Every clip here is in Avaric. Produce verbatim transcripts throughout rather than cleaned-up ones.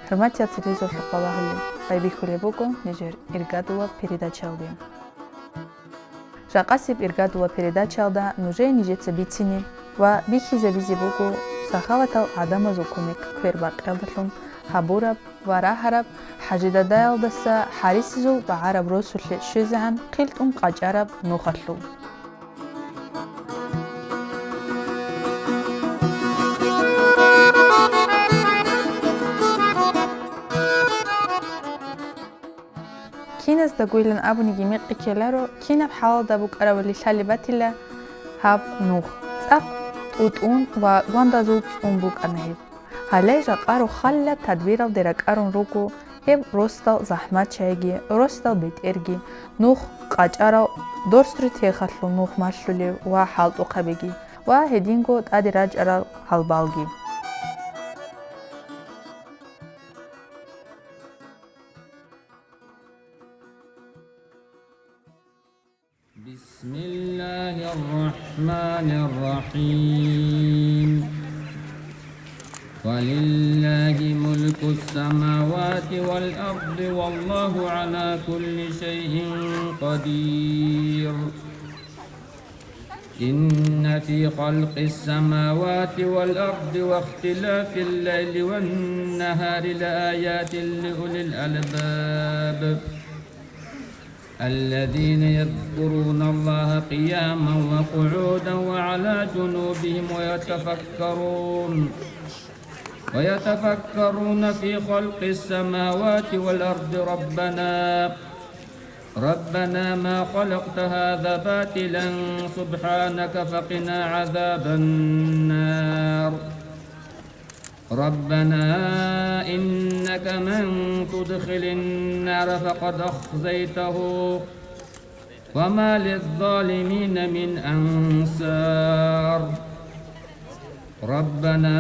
ХӀурматиял телевизорлъухъ балагьулел, байбихьулеб буго нижер иргадулаб передачаялде. Жакъасеб иргадулаб передачаялда нужее нижеца бицине ва бихьизабизе буго сахаватал гӀадамазул кумек квербакъиялдалъун гьабураб ва рагьараб хӀажидаддаялдаса гьарисезул багӀараб росулъе щвезегӀан хъилтӀун къачӀараб нухалъул. Киназда гуйлан абуниги мекъи ккеларо, кинаб хӀалалда букӀаравали лъалеб батила гьаб нух. ЦӀакъ тӀутӀун ва гвандазул цӀун букӀана гьеб. Гьале жакъа рохалила тадбиралде ракӀарун руго гьеб росдал захӀмачагӀиги, росдал бетӀерги, нух къачӀарал, дорс ретӀехалъул нух малъулев ва хӀалтӀухъабиги ва гьединго тӀаде рачӀарал гьалбалги. بسم الله الرحمن الرحيم. ولله ملك السماوات والأرض والله على كل شيء قدير. إن في خلق السماوات والأرض واختلاف الليل والنهار لآيات لأولي الألباب. الذين يذكرون الله قياما وقعودا وعلى جنوبهم ويتفكرون، ويتفكرون في خلق السماوات والأرض ربنا، ربنا ما خلقت هذا باطلا سبحانك فقنا عذاب النار. ربنا إنك من تدخل النار فقد أخزيته وما للظالمين من أنصار. ربنا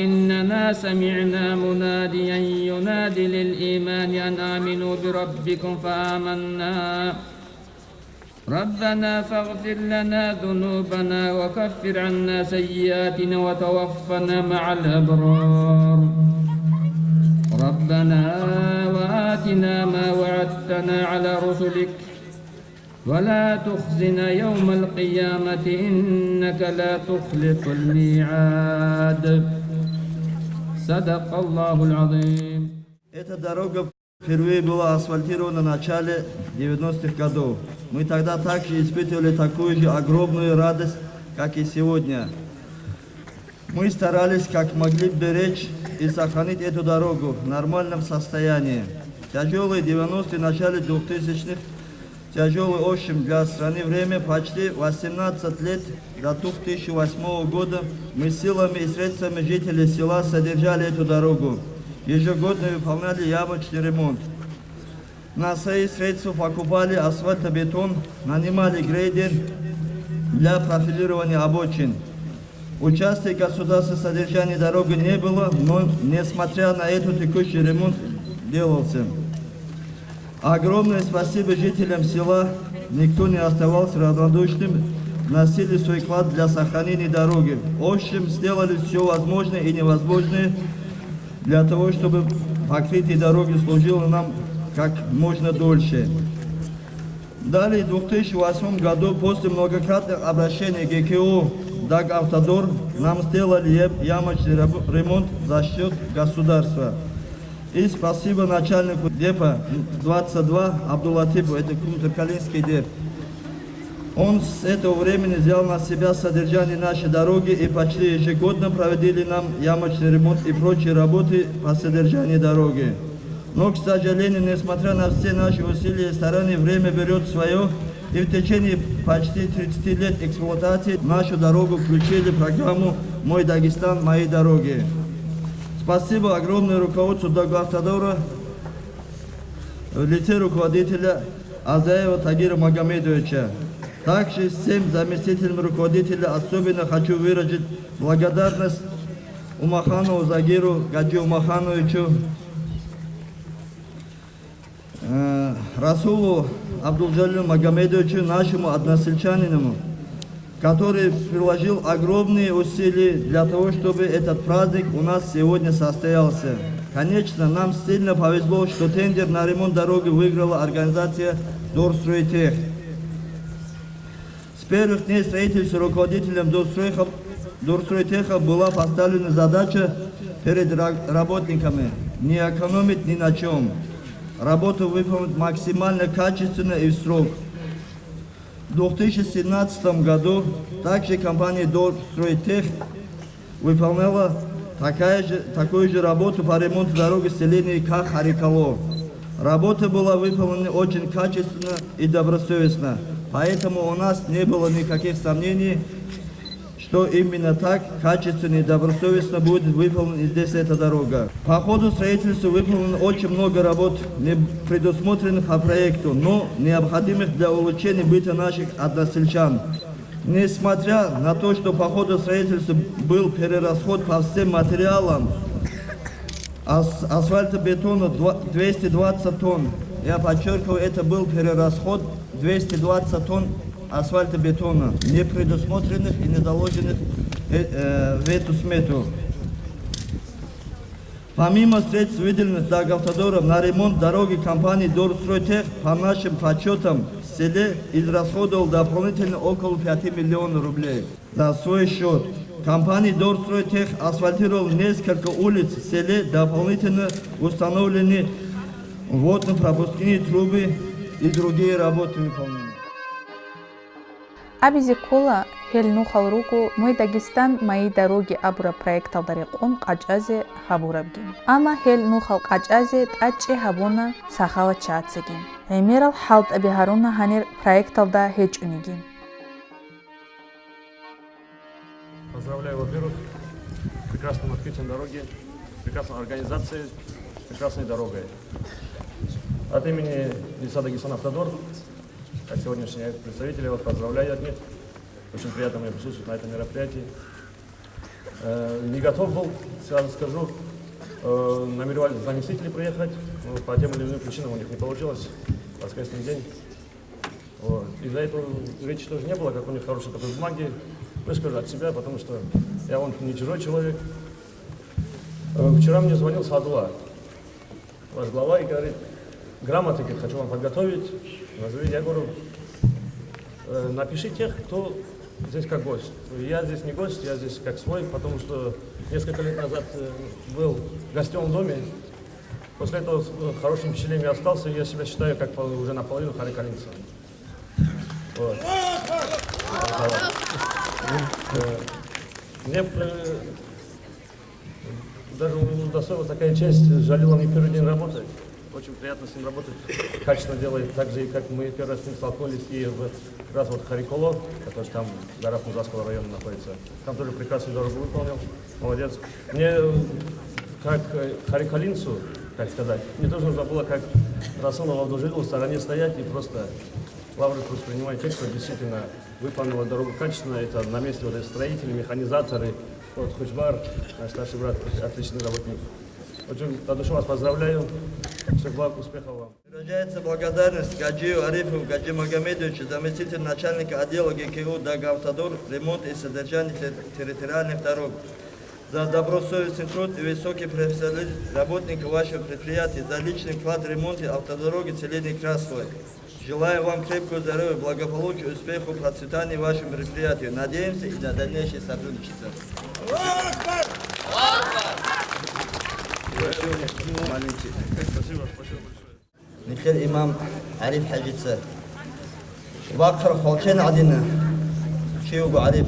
إننا سمعنا مناديا ينادي للإيمان أن آمنوا بربكم فآمنا. ربنا فاغفر لنا ذنوبنا وكفر عنا سيئاتنا وتوفنا مع الأبرار. ربنا وآتنا ما وعدتنا على رسلك ولا تخزنا يوم القيامة إنك لا تخلف الميعاد. صدق الله العظيم. Эта дорога впервые была асфальтирована в начале девяностых годов. Мы тогда также испытывали такую же огромную радость, как и сегодня. Мы старались как могли беречь и сохранить эту дорогу в нормальном состоянии. Тяжёлые девяностые, начале двухтысячных, тяжёлое, в общем, для страны время, почти восемнадцать лет до две тысячи восьмого года мы силами и средствами жителей села содержали эту дорогу, ежегодно выполняли ямочный ремонт. На свои средства покупали асфальтобетон, нанимали грейдер для профилирования обочин. Участия государства в содержании дороги не было, но, несмотря на это, текущий ремонт делался. Огромное спасибо жителям села, никто не оставался равнодушным, вносили свой вклад для сохранения дороги. В общем, сделали всё возможное и невозможное для того, чтобы покрытие дороги служило нам как можно дольше. Далее, в две тысячи восьмом году, после многократных обращений ГКО «Дагавтодор», нам сделали ем-, ямочный рабо-, ремонт за счёт государства. И спасибо начальнику депа двадцать два Абдулатипу, это Кумтуркалинский деп. Он с этого времени взял на себя содержание нашей дороги и почти ежегодно проводили нам ямочный ремонт и прочие работы по содержанию дороги. Но, к сожалению, несмотря на все наши усилия и старания, время берёт своё, и в течение почти тридцати лет эксплуатации нашу дорогу включили в программу «Мой Дагестан, мои дороги». Спасибо огромное руководству Дагавтодора в лице руководителя Азаева Тагира Магомедовича. Также всем заместителям руководителя особенно хочу выразить благодарность Умаханову Загиру Гаджиумахановичу, э, Расулу Абдулжалилу Магомедовичу, нашему односельчанину, который приложил огромные усилия для того, чтобы этот праздник у нас сегодня состоялся. Конечно, нам сильно повезло, что тендер на ремонт дороги выиграла организация «Дорстройтех». С первых дней строительства руководителям «Дорстройха-», «Дорстройтеха» была поставлена задача перед ра-, работниками не экономить ни на чем, работу выполнить максимально качественно и в срок. В две тысячи семнадцатом году также компания «Дорстройтех» выполняла такая же, такую же работу по ремонту дороги в селении Ках-Харикало. Работа была выполнена очень качественно и добросовестно, поэтому у нас не было никаких сомнений, что именно так качественно и добросовестно будет выполнена здесь эта дорога. По ходу строительства выполнено очень много работ, не предусмотренных по проекту, но необходимых для улучшения быта наших односельчан. Несмотря на то, что по ходу строительства был перерасход по всем материалам, ас-, асфальтобетона два-, двести двадцать тонн, я подчеркиваю, это был перерасход двести двадцать тонн асфальтобетона, не предусмотренных и не заложенных, э, э, в эту смету. Помимо средств, выделенных Дагавтодором на ремонт дороги, компанией «Дорстройтех», по нашим подсчетам, в селе израсходовал дополнительно около пяти миллионов рублей за свой счет. Компания «Дорстройтех» асфальтировала несколько улиц в селе, дополнительно установлены водно-пропускные трубы и другие работы выполнены. Абизе ккола, гьел нухал руго «Мой Дагестан, мои дороги» абураб проекталда рекъон къачӀазе гьабурабги. Амма гьел нухал къачӀазе тӀадчӀей гьабуна сахаватчияцаги. ГӀемерал хӀалтӀаби гьаруна гьанир проекталда гьечӀониги. Поздравляю, во-первых, с прекрасным открытием дороги, прекрасной организацией, прекрасной дорогой. От имени лица «Дагестанавтодор», как сегодняшние представители, я вас поздравляю от них. Очень приятно мне присутствовать на этом мероприятии. Э, не готов был, сразу скажу. Э, намеревались заместители приехать, но по тем или иным причинам у них не получилось. Воскресный день. Вот. Из-за этого речи тоже не было, как у них хорошей такой бумаги. Выскажу от себя, потому что я вон не чужой человек. Э, вчера мне звонил Садула, ваш глава, и говорит: «Грамоты, говорит, хочу вам подготовить. Назови». Я говорю: «Э, напиши тех, кто здесь как гость». Я здесь не гость, я здесь как свой, потому что несколько лет назад, э, был гостем в доме. После этого с, э, хорошим впечатлением я остался, и я себя считаю как пол-, уже наполовину харикалинцем. Вот. Э, мне, э, даже удостоилась такая честь, с Жалилом не первый день работать. Очень приятно с ним работать. Качественно делает, так же, и как мы первый раз с ним столкнулись, и в, как раз вот Хариколо, который там в горах Музарского района находится. Там тоже прекрасную дорогу выполнил. Молодец. Мне, э, как, э, харикалинцу, так сказать, мне тоже нужно было, как Расулова в Дужилу, в стороне стоять и просто лавры воспринимать тех, кто действительно выполнил дорогу качественно. Это на месте вот эти строители, механизаторы, вот Хучбар, наш старший брат, отличный работник. Очень от души вас поздравляю. Всех благ, успехов вам. Выражается благодарность Гаджиев Арифу Гаджимагомедовичу, заместитель начальника отдела ГКУ «Дагавтодор», ремонт и содержание тер-, территориальных дорог, за добросовестный труд и высокий профессионализм работников вашего предприятия, за личный вклад в ремонт и автодороги селения Краслой. Желаю вам крепкого здоровья, благополучия, успехов, процветания вашему предприятию. Надеемся и на дальнейшее сотрудничество. Маленький. Спасибо, спасибо большое. Нилъер имам ГӀариф ХӀажица. Вахъар хвалчен гӀадина, чи вуго ГӀариф.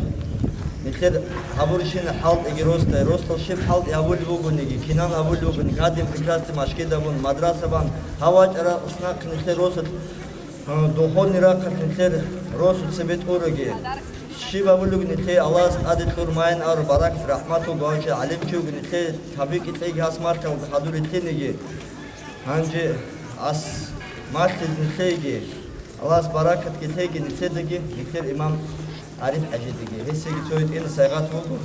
Нилъер гьабурщина хӀалтӀиги росдай, росдал щиб хӀалтӀи гьабулеб бугониги, кинан гьабулеб бугониги, гьадин прекрасный машгид абун, мадраса бан, гьав вачӀарал уснахъе нилъер росулъ, э, духовный рахъалъ нилъер росу цебе тӀуруги. Щиб гьабулеб буго нилъее Аллагьас тӀаде кьур майин ару, баракат, рахӀмат вуго гьанже гӀалимчи вуго нилъее, таби кӀицӀиги гьас мартал хадур итлъиниги. Гьанже ас малъиз нилъееги, Аллагьас баракатги лъеги нилъедаги, нилъер имам ГӀариф ХӀажидеги. Гьесиеги цо гьитӀина сайгъат вуго,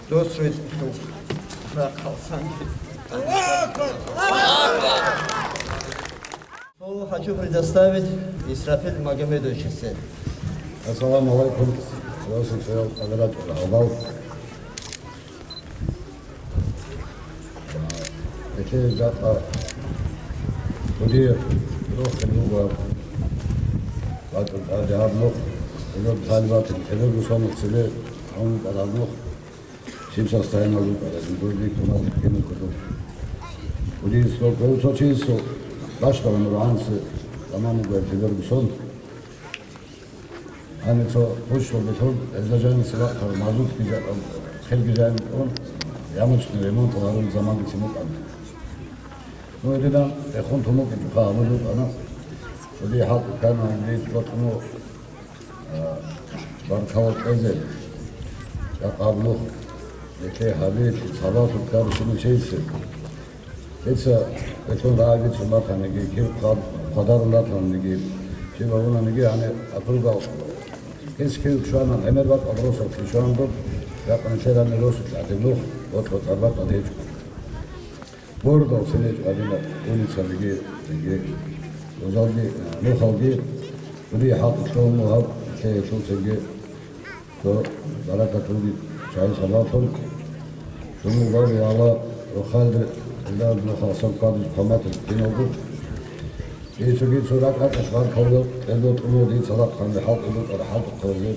дос жо гьитӀухъ рахъалсанги. Слово хочу предоставить Исрафил Магомедовичу. Ассаламу алейкум. Цоял-цоял къадарат гьабал. Ва, э, Жакъа кӀудияб рохел руго гьаб. БачӀун тӀаде гьаб нух, гьелъул лъалеб батун, гьелъул бусанухъ цебе гьавун тӀад гьаб нух. Щиб состояниялда рукӀарал, нужник тунал кинаб кодоб. КӀудиясул, цо чиясул бащдаб нур гӀанасеб тамам буго гьелъул бусун. Гьаниб цо почталде лъун, гьезда жаниса рахъараб мазутги жа-, хелги жаниб ун, ямочный ремонт гьарун заманги цин букӀана. Ну, гьединан, эхун тун букӀинчӀоха абулеб букӀана, цоги хӀалтӀи ккана, гьаниб цо тун, а, баркала кьезе, жакъа абулухъ, гьелъие гьабе, сабаблъун ккарабщинав чиясе. Дица бетон рагӀаги цӀун батаниги, кив хъвад-, хъвадарун ратаниги, чи бавунаниги, гьаниб округал кис-кив чванан, гӀемер бакӀал росулъ чван буго, ракъ нилъер гьанир росулъ гӀадин нух, бокьа-тӀад бакӀал гьечӀо. Бордал цин гьечӀо гьадинаб улицаниги, цинги, озалги, а, нухалги, кӀудияй хӀалтӀи лъугьун буго гьаб, лъе-, лъуцинги. Цо баракат бугеб чагӀи сабаблъун, шумул баби Аллагь рохалде, гьелда нухаласан кквадизе хъваматаб киналго. Гьесухъе цо ракӀ-ракӀалъ баркалла кьел букӀуна, дица рахъанде хӀалтӀи букӀараб хӀалтӀухъазе.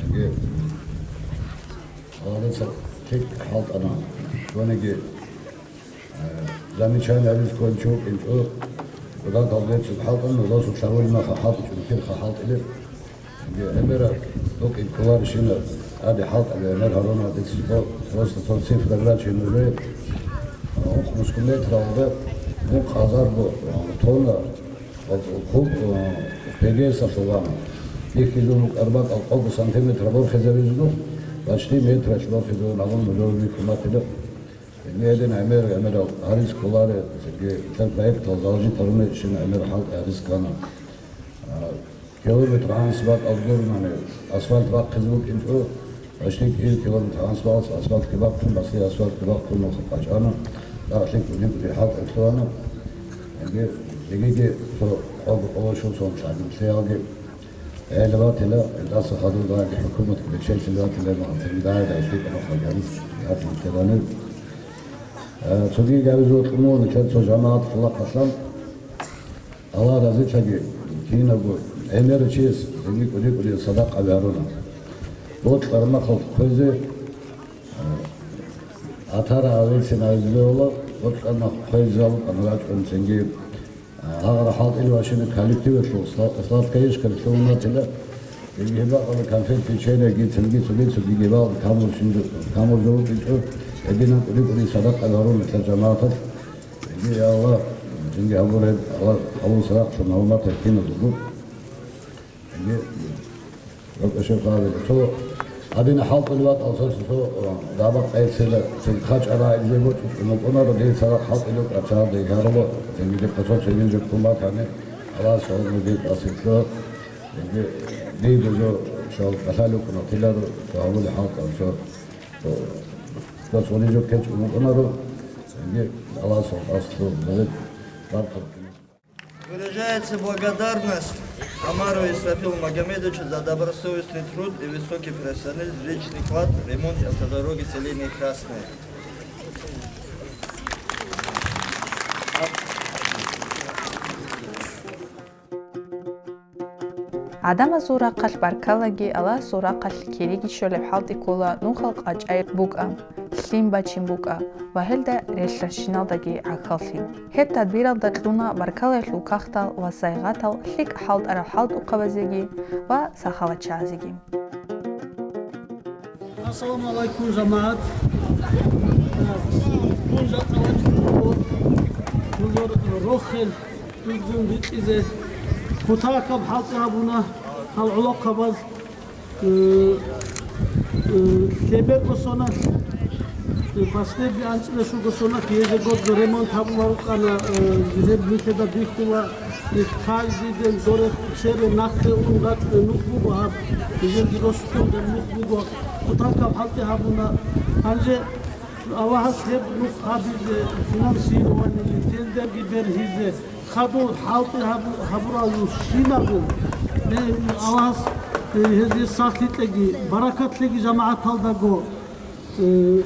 Цинги Аллагьасда лъикӀ хӀалтӀана. Цониги Замечание гьабизе кколев чи вукӀинчӀо, кӀудакал берцин хӀалтӀун, росулъ гьарулеб мехалъ хӀалтӀичӀого кирха хӀалтӀилеб. ГӀемераб букӀин кколарищинаб, тӀаде хӀалтӀулеб гӀемер гьаруна дица. Просто цо цифра бачӀин нужее. Ункъ мускулетралда ункъ азарго тонна, куб, пегесалъул вана. Бихьизул букӀараб бакӀал къого сантиметр борхизабизулъ, почти метралъ борхизабун абун нужее бихьун батила. Гьедин гӀемер, гӀемерал гьарис кколаре, цинги лъаб проектал заложить гьарунебщин гӀемер хӀалтӀи гьарис ккана. А, километр гьанс бакӀал гурнани асфальт бахъизе букӀинчӀо, почти кӀияб километр гьанс балас асфальтги бахъун, баслъи асфальтги бахъун нуха къачӀана, дагьлъи кӀуди-кӀуди хӀалтӀи лъугьана. Цинги жегиги цо къого къолошул сон лъаги лъеялги. Гьеле батила, гьелдаса хадур дагьги хӀукуматги бечелъи батила, магӀан цинги дагьги дагьги лъикӀа нухалги гьарис, гьатин терани. Э, цоги гьабизе вокьун вуго нилъер цо жамагӀат хъулахъалъан. Аллагь разилъаги, кинабго гӀемерав чияс цинги кӀуди-кӀудияб садакъа гьаруна. Бокьараб мехалъ хъвезе, э, гьатара авицин гьавизе бегьула, бокьараб мехалъ хъвезе залукъан рачӀун цинги. Гьагъара хӀалтӀил вашина коллективалъул сла-, сладкоежкаби лъугьунатила, гьеб бакъала конфет, печеньеги, цинги цоги-цоги гьебал камуршин-, камурзавукӀинчӀо, гьединан кӀуди-кӀуди садакъа гьарун нилъер жамагӀаталъ. Гьебги, я Аллагь, цинги гьабур гьеб, Аллагь, гьабун садакъалъул магьруматал киназулго. Гьебги, Рокъошев Хавел, цо гьадина хӀалтӀулев ватӀал, цо, цо, цо, а, дабагъ къецела, цин хъачӀа рагӀизе бокьун букӀунаро, дир цадахъ хӀалтӀулев кӀарчӀалде гьарула, цинги дихъа цо цевен жо ккун батани, Аллагьас гьавун дир тӀасирлъо, цинги дида жо шал кӀалъалев ккуна, тиларо, цо гьавули хӀалтӀан, цо, цо, цо цони жо ккечӀун букӀунаро, цинги Аллагьас гьав тӀасирлъо, баркат. Выражается благодарность Амару Исрафилу Магомедовичу за добросовестный труд и высокий профессионализм в личный вклад в ремонт автодороги в селении Красное. ГӀадамазул рахъалъ баркалаги, Аллагьасул рахъалъ кириги щолеб хӀалтӀи ккола нухал къачӀай букӀа, лъим бачин букӀа ва гьелда релълъарщиналдаги гӀахьаллъи. Гьеб тадбиралда кьуна баркалаялъул кагътал ва сайгъатал лъикӀ хӀалтӀарал хӀалтӀухъабазеги ва сахаватчагӀазеги. Ассаламу гӀалайкум, жамагӀат. Дун жакъа вачӀун вуго, дузор рохел, дузун бикьизе. Кутакаб хӀалтӀи гьабуна гьал гӀолохъабаз. Э, э, лъеберго сона, э, последний анцӀила шуго сона, ежегодно ремонт гьабула рукъана, э, гьеб нилъеда бихьула, э, каждый день доре цере нахъе ун рачӀунеб нух буго гьаб, гьезерги росулъ гьеб нух буго, кутакаб хӀалтӀи гьабуна. Гьанже Аллагьас гьеб нух гьабизе, финансирование, тендерги бергьизе, хадур хӀалтӀи гьабу-, гьабуралъулщинабго, э, Аллагьас, э, гьезие сахлъи кьеги, баракат лъеги жамагӀаталдаго, э,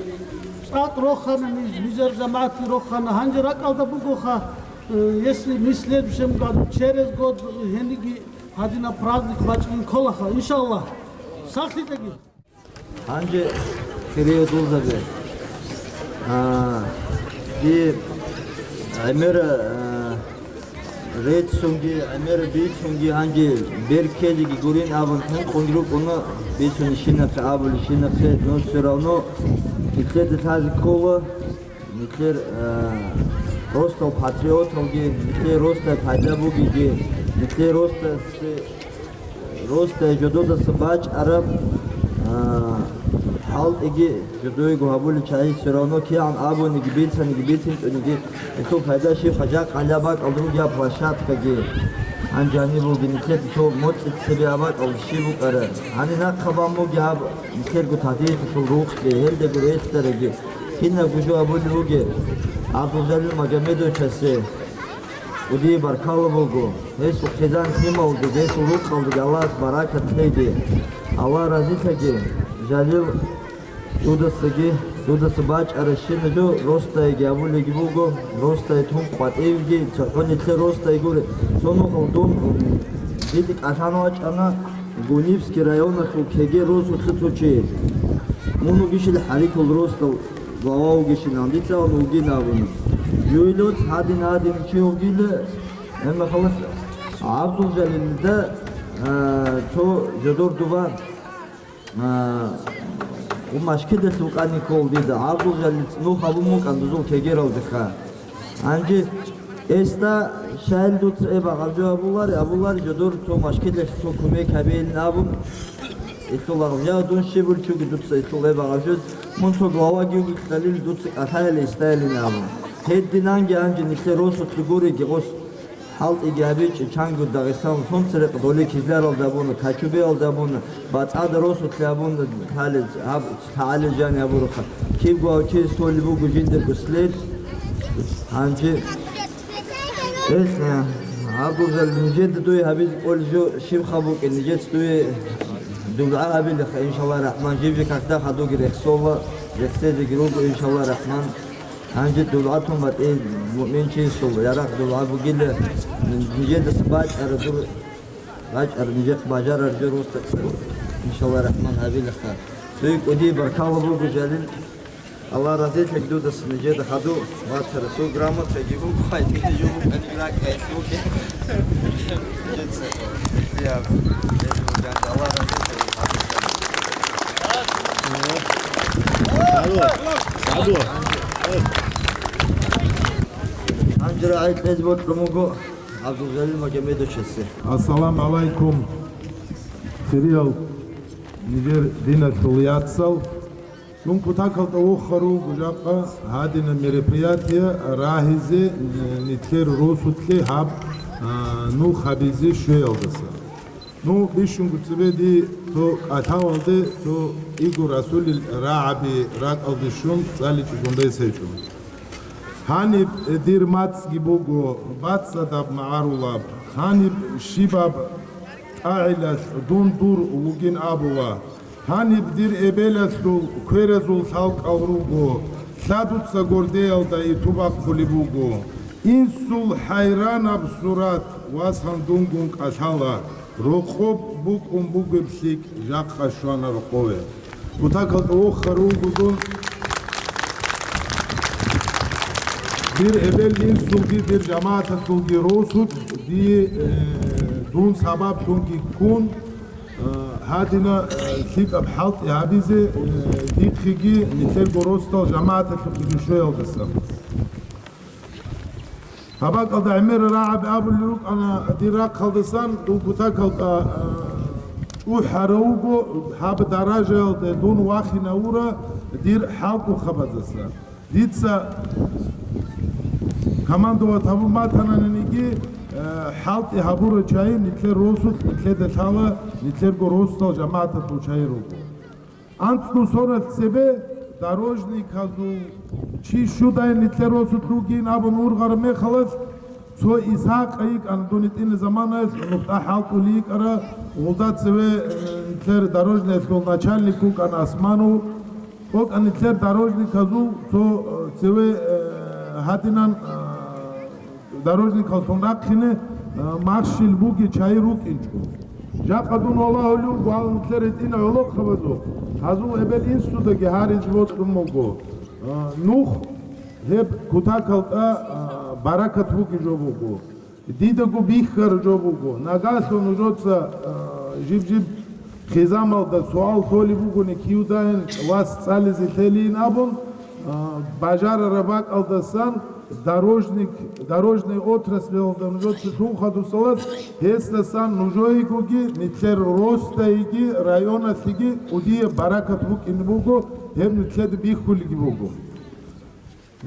Рахана ниж, нижер жамагӀатги рахана, гьанже ракӀалда бугоха, э, если не в следующем году, через год гьениги гьадинаб праздник бачӀин кколаха, иншаллагь. Сахлъитеги. Гьанже, хириял дузаби, а, ди гӀемера, а, реццунги, гӀемер бицунги гьанже беркелиги гурин абун хӀинкъун рукӀуна, бицунищинахъе абулищинахъе, но все равно нилъеда лъазе ккола, нилъер, а, росдал патриоталги, нилъер росдай пайда бугеги, нилъер росдалъе Росдай жододаса бачӀараб, а, хӀалтӀиги жодойго гьабулел чагӀи, все равно кигӀан абуниги, бицаниги, бицинчӀониги, гьелъул пайда щиб хъажа къалаб бакӀалда ругеб площадкаги, гьанже гьаниб бугин, нилъеда цо моцӀи цебе абакӀал щиб букӀараб. Гьаниб нахъа бан бугеб гьаб нилъерго тадихъалъул рухъги, гьелдаго релълъараги, кинабго жо абулеб бугеб ГӀабдулжалил Магомедовичасе. КӀудияб баркала буго. Гьесул хъизан-лъималда, гьесул рукъалдаги Аллагьас баракат лъеги. Аллагь разилъаги, Жалил, дудасаги, дудаса бачӀаращина жо, росдайги абулеги буго, росдай тун къватӀивги, цохӀо нилъер росдай гури. Цо нухал дун дида кӀалъан вачӀана Гунибский районалъул Кегер росулъа цо чи. Мун вугищил гьарикьул росдал глава вугищинан, дица вугин абуна. Жугьилоц гьадин-гьадин чи вугила, амма халас ГӀабдулжалилида, а, цо жодор дубан, а, у машкидалъул къани ккол дида. ГӀабдулжалил нух абун букӀан дузул кегералдеха. Гьанже эсда щайил дуца эбагъаб жо абулари, абулари жодор цо машкилалъ цо кумек гьабейилин абун, исул лагъзя дун щибулчуги дуца исул эбагъаб жо, мун цо главаги вугилъалил дуца кӀалъайилин истайилин абун. Гьединанги гьанже нилъер росулъ гуриги гъос хӀалтӀиги гьабичӀо, чанго Дагъистан, Сонцерекъ, доле Кизляралда абуна, Качубеялда абуна, БацӀцӀадаб росулъе абун лъалез гьаб лъагӀалил жани гьабураха. Кибго гьав чияс толеб буго жиндирго след. Гьанже, эс, гьаб гуржал нижеда дуе гьабизе кӀолеб жо щибха букӀин, нижеца дуе дугӀа гьабилаха, иншаллагь рахӀман, жиб-жиб какда хадуги рехсола, рехсезеги руго, иншаллагь рахӀман. Гьанже дугӀа тун батӀи муъминчиясул ярагъ дугӀа бугила, нижедаса бачӀара дур БачӀар нижехъ бажарар жо росдакьа, иншалла рахман гьабилаха. Дуе кӀудияб баркала буго, Жалил. Аллагь разилъаг дудаса нижеда хадув ватара. Цо грамотаги буго, хай дине жо букӀаниги ракӀ гьелъ бугеб. Нижеца, я, Аллагь разилъаг хадув. Садо, садо. Гьанже рагӀи кьезе бокьун буго. ГӀабдулжалил Магомедовичасе. Ассаламу гӀалайкум, хириял нижер диналъул яцал. Дун кутакалда вохарав вуго жакъа гьадинаб мероприятие рагьизе, э, нилъер росулъе гьаб, а, нух гьабизе щвеялдаса. Ну, бищунго цебе ди цо кӀалъавалде, цо Игу Расулил рагӀаби ракӀалде щун цӀаличӀого гьечӀо. Гьаниб дир мацӀги буго, бацӀцӀадаб магӀарулаб, гьаниб щибаб тӀагӀилалъ дун дур вугин абула, гьаниб дир эбелалъул кверазул лъалкӀал руго, лъадуца гордеялда итубахъулеб буго. Инсул хӀайранаб сурат, васан, дунгун кӀалъала. Рокъоб букӀун бугеб лъикӀ жакъа щвана рокъове. Кутакалда вохарав вуго дун. Дир эбел-инсулги, дир жамагӀаталъулги росулъ, дие, э, дун сабаблъунги ккун, э, гьадина, э, лъикӀаб хӀалтӀи гьабизе, э, дихъеги нилъерго росдал жамагӀаталъухъеги щвеялдаса. Гьаб бакӀалда гӀемерал рагӀаби абулел рукӀана дир рахъалдасан, дун кутакалда, а, чӀухӀарав вуго гьаб даражаялде дун вахинавура дир хӀалкӀухъабаздаса. Дица командовать гьабун батананиги, а, хӀалтӀи гьабурал чагӀи нилъер росулъ, нилъеда лъала, нилъерго росдал жамагӀаталъул чагӀи руго. АнцӀго соралъ цебе дорожниказул чи щудай нилъер росулъ вугин абун ургъараб мехалъ, цо Исхакъ йикӀана, дун гьитӀинаб заманаялъ нухда хӀалтӀулей йикӀара, гьелда цеве, э, нилъер дорожниялъул начальник вукӀана Османов. ТӀокӀаб нилъер дорожниказул цо, э, цеве, э, гьадинан, э, дорожникаллъун рахъине, э, махщел буги чайи рукӀинчӀо. Жакъа дун валагьулев гьал нилъер гьитӀина гӀолохъабазухъ, гьазул эбел-инсудаги гьаризе бокьун буго. Э, нух гьеб кутакалда, э, баракат буги жо буго. Дидаго бихьараб жо буго. Нагалъун нужеца, а, жиб-жиб хизамалда суал лъолеб бугони, кивдайин вас цӀализе лъелин абун, а, бажарараб бакӀалдасан дорожник, дорожный отраслалда нужеца лъун хадусалас, гьесдасан нужоегоги, нилъер росдайги, районалъеги кӀудияб баракат букӀине буго, гьеб нилъеда бихьулеги буго.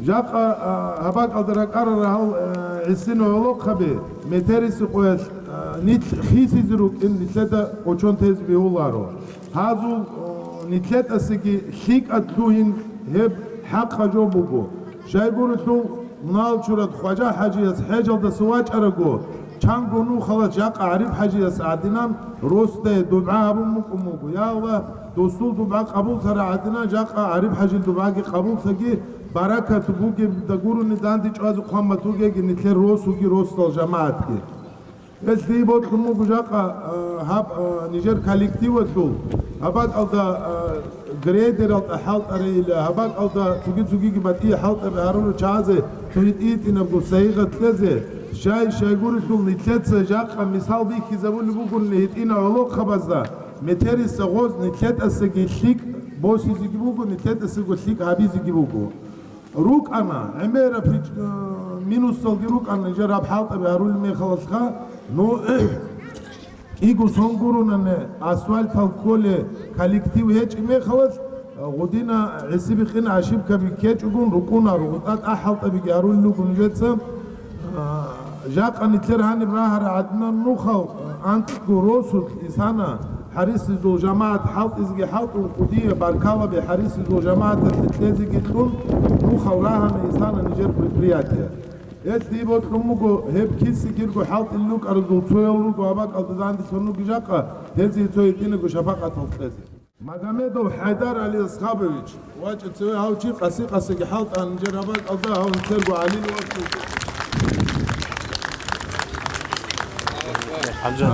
Жакъа, а, гьаб бакӀалда ракӀарал рагьал, а, гӀисина гӀолохъаби, метериси къоялъ, а, нилъ хисизе рукӀин нилъеда кӀочон тезе бегьуларо. Гьазул, а, нилъетӀасаги лъикӀад лъугьин гьеб хӀакъа жо буго. Щайгурелъул мунагьал чурад Хважа-хӀажияс хӀежалдаса вачӀараго, чанго нухалас жакъа ГӀариб-хӀажияс гӀадинан росдае дубгӀа гьабун букӀун буго. Я Аллагь, досул дубгӀа къабуллъарай гӀадинан жакъа ГӀариб-хӀажил дубгӀаги къабуллъаги, баракат бугебда гурони данде чӀвазе хъван батугеги нилъер росуги росдал жамагӀатги. Гьелъие бокьун буго жакъа, а, гьаб, а, нижер коллективалъул, гьаб бакӀалда, а, грейдералда хӀалтӀарайила, гьаб бакӀалда цоги-цогиги батӀие хӀалтӀаби гьарулел чагӀазе цо гьитӀи-гьитӀинабго сайигъат кьезе, щай-щайгурелъул нилъеца жакъа мисал бихьизабулеб бугони гьитӀина гӀолохъабазда, метериса гъоз нилъетӀасаги лъикӀ босизеги буго, нилъетӀасаго лъикӀ гьабизеги буго. РукӀана, гӀемераб пич-, э, минусалги рукӀана, нижер гьаб хӀалтӀаби гьарулеб мехалалъха, ну, кӀиго сон гуронани асфальтал кколеб коллектив гьечӀеб мехалалъ, э, гъудина гӀисибихъин ошибкаби ккечӀогун рукӀунаро, гъутӀа тӀа хӀалтӀабиги гьарулел руго нижеца. А, жакъа нилъер гьаниб рагьарай гӀадинан нухал, а, анкьго росулъ исана, хӀарисизул жамагӀат хӀалтӀизеги хӀалтӀун, кӀудияб баркалаби хӀарисизул жамагӀаталъе кьезеги кьун, нухал рагьана исана нижер предприятие. Гьелъие бокьун буго, гьеб киса-кирго хӀалтӀулел рукӀаразул цоял руго, гьаб бакӀалда данделъун руго жакъа, гьезие цо гьитӀинаго шапакъатал кьезе. Магомедов ХӀайдар Алиасхабович, вачӀа цеве гьав чи къаси-къасиги хӀалтӀана нижер гьаб бакӀалда, гьав нилъерго гӀалил вацлъи.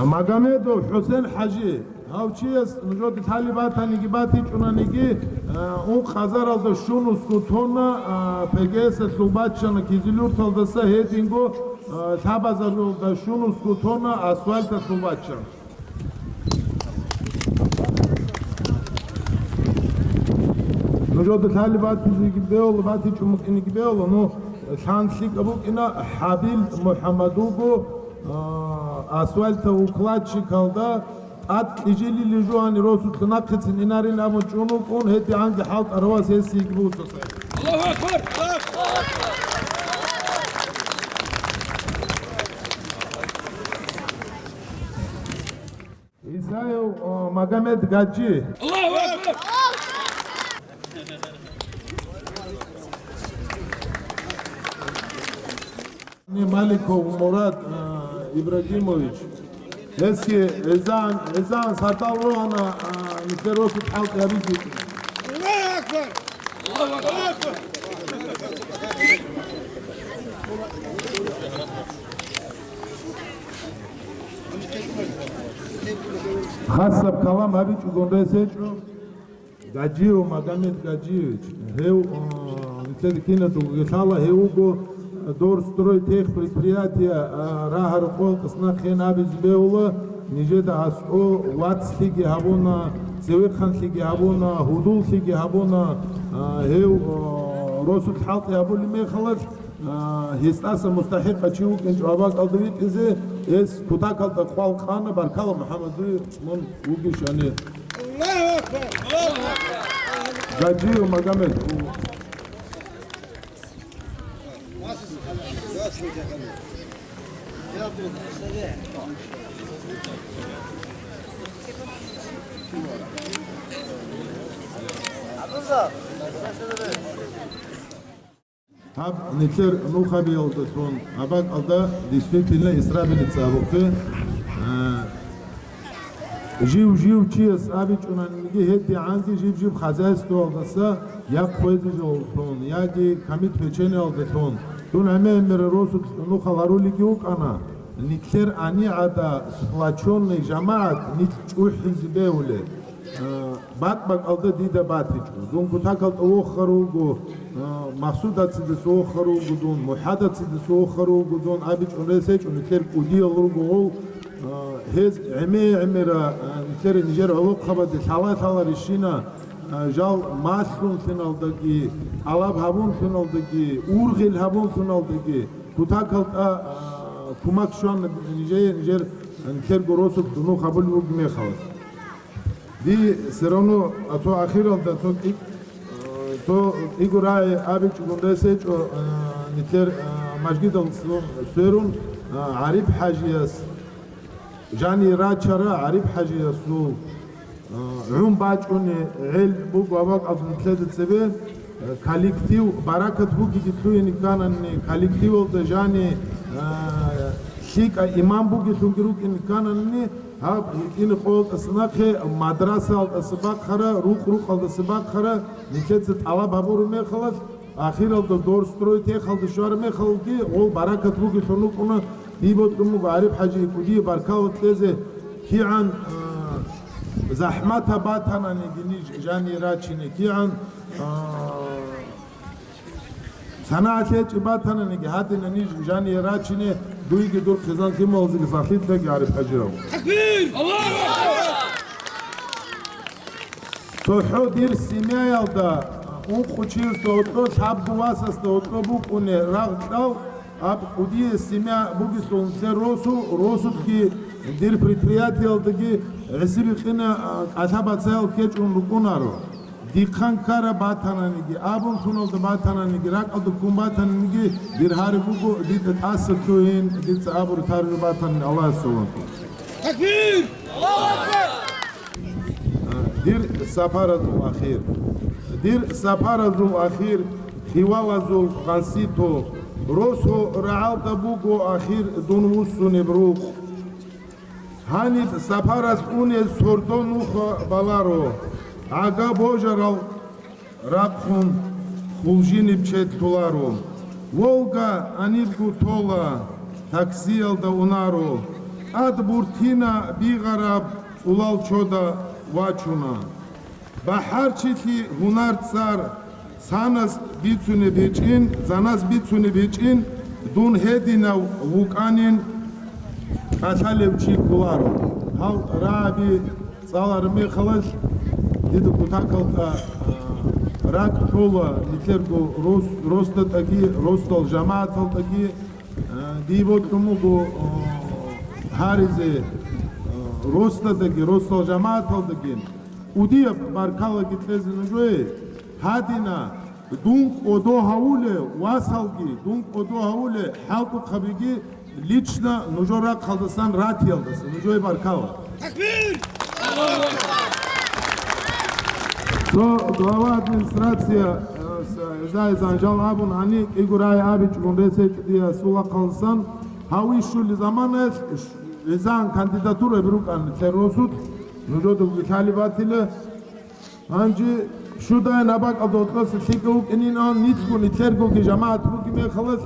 Магомедов ХӀусен-хӀажи, гьав чияс нужеда лъалеб батаниги батичӀонаниги, а, ункъазаралда щунусго тонна, а, ПГС-алъул баччана Кизилюрталдаса, гьединго, а, лъабазаралда щунусго тонна асфальталъул баччана. Нужеда лъалеб батизеги бегьула, батичӀого букӀинеги бегьула, ну, лъан лъикӀаб букӀина, ХӀабил МухӀаммад вуго, а, асфальтовый укладчикалда тӀад кьижилили жугьани росулъа нахъицин инарин абун чӀун вукӀун, гьедигӀанги хӀалтӀарав вас гьесиеги буго цо сайигъат. Аллагьу акбар! Исаев, а, Магомед Гаджи. Аллагьу акбар! Маликов Мурад, а, Ибрагимович. Гьесги гӀезегӀан, гӀезегӀан сардал рогьана, а, нилъер росулъ хӀалтӀи гьабизе. Аллагьу акбар! Аллагьу акбар! Хасаб калам гьабичӀого рес гьечӀо. Гаджиев Магомед Гаджиевич, гьев, а, нилъеда киназулги лъала, гьев вуго Дорстройтех предприятие, а, рагьараб къоялъ нахъе гьабизе бегьула, нижеда аскӀо вацлъиги гьабуна, цевехъанлъиги гьабуна, гьудуллъиги гьабуна, а, гьев, а, росулъ хӀалтӀи гьабулеб мехалалъ, а, гьесдаса мустахӀикъав чи вукӀинчӀо гьаб бакӀалда витӀизе, гьес кутакалда къвал къана, баркала, МухӀаммад, дуе мун вугищ гьанир. Гаджиев Магомед. Гьаб нилъер нухабиялдалъун гьаб бакӀалда действительно исрабилица абухъе, а, Жив-жив чияс абичӀунанниги, гьедигӀанги жиб-жиб хозяйствоялдаса я хъвезежалдалъун, яги камит-печениялдалъун. Дун гӀемер-гӀемерал росулъ нухал гьарулеги вукӀана, нилъер гӀани гӀада сплочённый жамагӀат нилъ чӀухӀизе бегьулеб. Э, бакӀ-бакӀалда дида батичӀо. Дун кутакалда вохар вуго, э, Махсудацидаса вохар вуго дун, МухӀадацидаса вохар вуго дун, абичӀун рес гьечӀо, нилъер кӀудиял руго гъол, э, гьез гӀемер-гӀемера, э, нилъер нижер гӀолохъабаде лъала-лъала рищина, э, жал малъунлъиналдаги, тӀалаб гьабунлъиналдаги, ургъел гьабунлъиналдаги, кутакалда, э, кумак щвана нижее, нижер, э, нилъерго росулъ нух гьабулеб бугеб мехалъ. Ди все равно, а цо ахиралда, цо кӀи-, э, цо кӀиго рагӀи абичӀогун рес гьечӀо, э, нилъер, э, мажгиталъун сверун, э, ГӀариб-хӀажияс, жани рачара ГӀариб-хӀажиясул, э, гӀун бачӀунеб гӀел буго абакӀалда нилъеда цебе, э, коллектив, баракат бугеги лъугьине кканани, коллективалда жани, э, лъикӀа имам бугелъунги рукӀине кканани, гьаб гьитӀинаб къоялдаса нахъе мадрасаялдаса бахъара, рукъ-рукъалдаса бахъара, нилъеца тӀалаб гьабураб мехалъ, ахиралда дор стройтехалде щвараб мехалги, гъол баракат бугелъун рукӀуна, дие бокьун буго ГӀариб-хӀажие кӀудияб баркала кьезе, кигӀан, а, захӀматаб батананиги ниж жание рачине, кигӀан, а, СанагӀалъ гьечӀеб батананиги, гьадина ниж жание рачине, дуеги дур хъизан-лъималазеги сахлъи кьеги, ГӀариб-хӀажирав. Такбир! Аллагьу акбар! ЦохӀо дир семьяялда ункъо чиясда гьоркьоб лъабго васасда гьоркьоб букӀунеб рагъ кьал, аб кӀудияс семья бугелъул нилъер росу, росулъги дир предприятиялдаги гӀисибикъина, а, кӀалъа-бацаял ккечӀун рукӀунаро. Дихъан ккараб батананиги, абун лъуналда батананиги, ракӀалда ккун батананиги, дир гьари буго, дида тӀаса лъугьин, дица абур таржу батанани Аллагьас саламалъур. Такбир! Аллагьу акбар! Дир сапаразул ахир. Дир сапаразул ахир, хивалазул гъансито, росу рагӀалда буго ахир дун вуссунеб рукъ. Гьаниб сапаралъ унел сордо нуха баларо, гӀага божарал рахъун хулжиниб чед лъуларо. Волга гьанибго тола, таксиялда унаро, тӀад буртина бигъараб цӀулал чода вачуна. БахӀарчилъи гьунар цӀар, санас бицунеб гьечӀин, занас бицунеб гьечӀин, дун гьединав вукӀанин кӀалъалев чи кколаро. Гьал рагӀаби цӀалараб мехалъ, дида кутакалда, а, ракӀ лъола нилъерго рос-, росдатӀаги, росдал жамагӀаталдаги, а, дие бокьун буго, а, гьаризе, а, росдадаги, росдал жамагӀаталдаги. КӀудияб баркалаги кьезе нужее. Гьадина, дун кӀодо гьавулев васалги, дун кӀодо гьавулев хӀалтӀухъабиги лично нужер рахъалдасан ратиялдаса нужее баркала. Такбир! Цо глава администрация, э, с-, жай занжал абун гьани кӀиго рай абичӀун ресечӀ диясул рахъалдасан, гьав ишули заманаялъ ш-, гӀезан кандидатура бирукӀан нилъер росулъ, нужеда гилъали батила. Гьанже щудай набакӀалда гьоркьоса лъикӀав вукӀинин ан, нилъго нилъергоги жамагӀат бугеб мехалъ,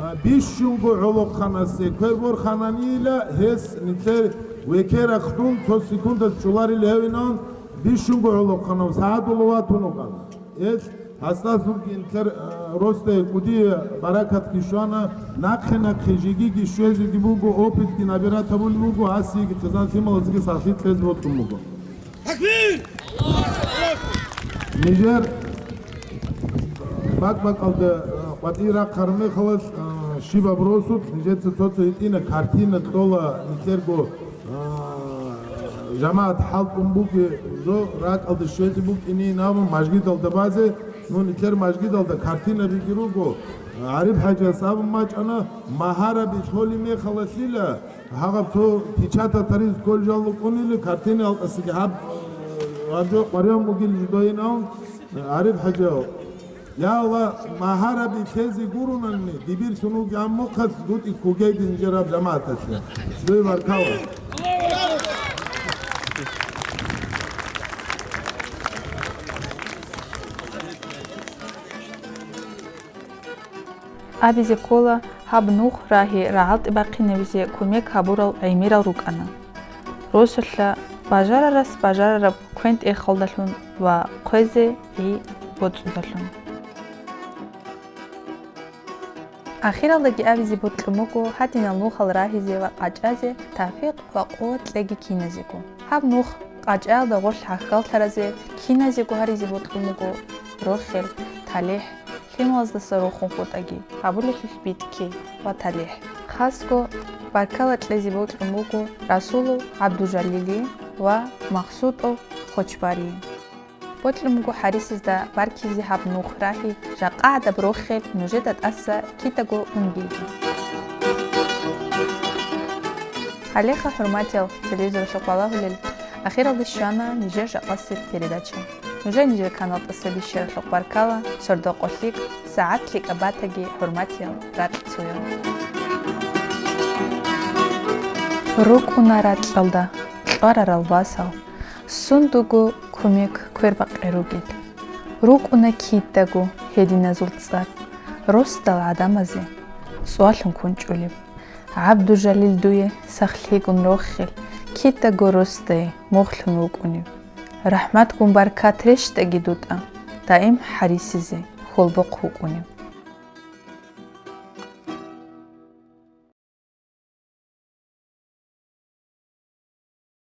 а, бищунго гӀолохъанасе квер борхананила гьес нилъер векерахъ дун цо секундалъ чӀоларил гьевинан, бищунго гӀолохъанав сагӀадула ватун вукӀана. Гьелъ гьасдалъунги нилъер, а, росдае кӀудие баракатги щвана, нахъе-нахъе жигиги щвезеги буго, опытги набирать гьабулеб буго, гьасиеги хъизан-лъималазеги сахлъи кьезе бокьун буго. Такбир! Нижер бакӀ-бакӀалда, а, къватӀир рахъараб мехалъ, а, щибаб росулъ нижеца цо-цо гьитӀина картина кьола нилъерго, а, жамагӀат хӀалтӀун бугеб, жо ракӀалда щвезе букӀинин абун мажгиталда базе, ну, нилъер мажгиталда картинабиги руго, ГӀариб-хӀажияс абун бачӀана, магьараби лъолеб мехалъила, гьагъаб цо печатать гьаризе кколел жал рукӀунила, картинаялдасаги гьаб, гьаб жо къваригӀун бугил жидайин абун, ГӀариб-хӀажияв. Я Аллагь, магьараби лъезе гуронани, дибирлъун вугев мухъалъ гутӀи ккогейги нижер гьаб жамагӀаталъе. Дуе баркала. Абизе ккола, гьаб нух рагьи рагӀалтӀи бахъинабизе кумек гьабурал гӀемерал рукӀана. Росулъа бажарарас бажарараб квен-тӀехалдалъун ва хъвезе гӀи боцӀудалъун. Ахиралдаги абизе бокьун буго гьадинал нухал рагьизе ва къачӀазе тавфикъ ва къуват кьеги киназего. Гьаб нух къачӀаялда гъорлъ гӀахьаллъаразе киназего гьаризе бокьун буго рохел, талихӀ, лъималаздаса рохун хутӀаги, гьабулелъулъ битӀки ва талихӀ. Хасго баркала кьезе бокьун буго Расулов ГӀабдужалилие ва Махсудов Хочбарие. Бокьун буго гьарисезда баркизе гьаб нух рагьи, жакъа гӀадаб рохел нужеда тӀаса кидаго унгеги. Гьалеха, хӀурматиял телевизоралъухъ балагьулел, ахиралде щвана нижер жакъасеб передача. Нужер нижер канал тӀаса бищаралъухъ баркала, сордо-къо лъикӀ, сагӀат лъикӀаб батаги, хӀурматиял ракьцоял. РукӀуна ракьалда кьварарал васал, сундуго кумек квербакъи ругел. РукӀуна кидаго гьединазул цӀар, росдал гӀадамазе цӀвалъун кунчӀулеб. ГӀабдужалил дуе сахлъигун рохел, кидаго росдае мухълъун вукӀунев. РахӀматгун баркат рещтӀаги дутӀа, даим гьарисизе хьолбохъ вукӀунев.